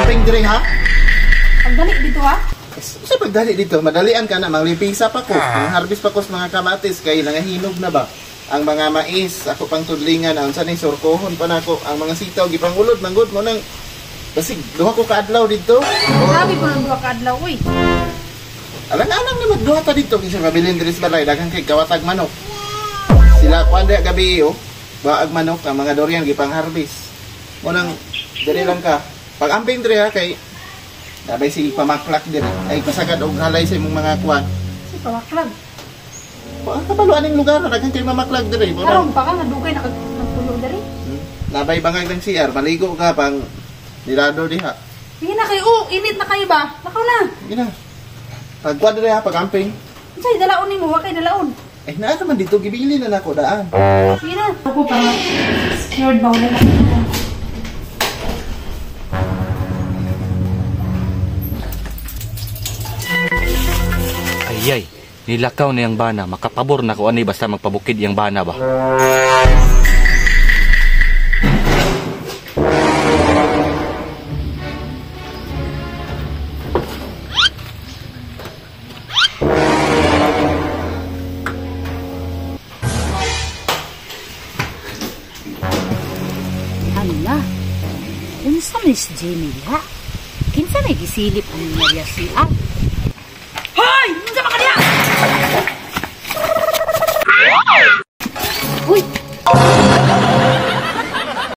Amping dire ha? Pagdali dito ha. Sa pagdali dito, madalian ka na, manglipisa pa ko. Ang harvest pa ko sa mga kamatis, kay nangahinog na ba? Ang mga mais, ako pang tudlingan, ang sanay surkohon pa nako. Ang mga sitaw, gipangulod, manggod mo nang basig, duha ko kaadlaw dito. Grabe ko lang duha ka adlaw uy. Alang-alang na magduha ta dito kasi mabilin diri sa balay, daghang kay kawatag manok. Sila kuan diha gabi oh. Baag manok ang mga durian gipang harvest. Mo nang diri lang ka. Pag amping diri ha kay dabay si pamaklak diri. Ay pasagad og halay sa imong mga kuan. Si pawaklag. Wa kabalo aning lugar na daghang kay mamaklag diri. Mo Karon nang pa ka nga dugay nagpulo diri. Nabay bangag ng CR, maligo ka pang nilado diha. Sige na kayo, oh, init na kayo ba? Lakaw na. Sige na. Pag kuan diri ha, pag amping. Unsay dalaon nimo, wa kay dalaon. Eh naa naman dito gibili na nako daan. Sige na. Ako pa secured ba wala na. Ayay, nilakaw na yung bana. Makapabor na ko ani basta magpabukid yung bana ba. Ano na? Unsa man si Jamie diha? Kinsa may gisilip ang niya siya?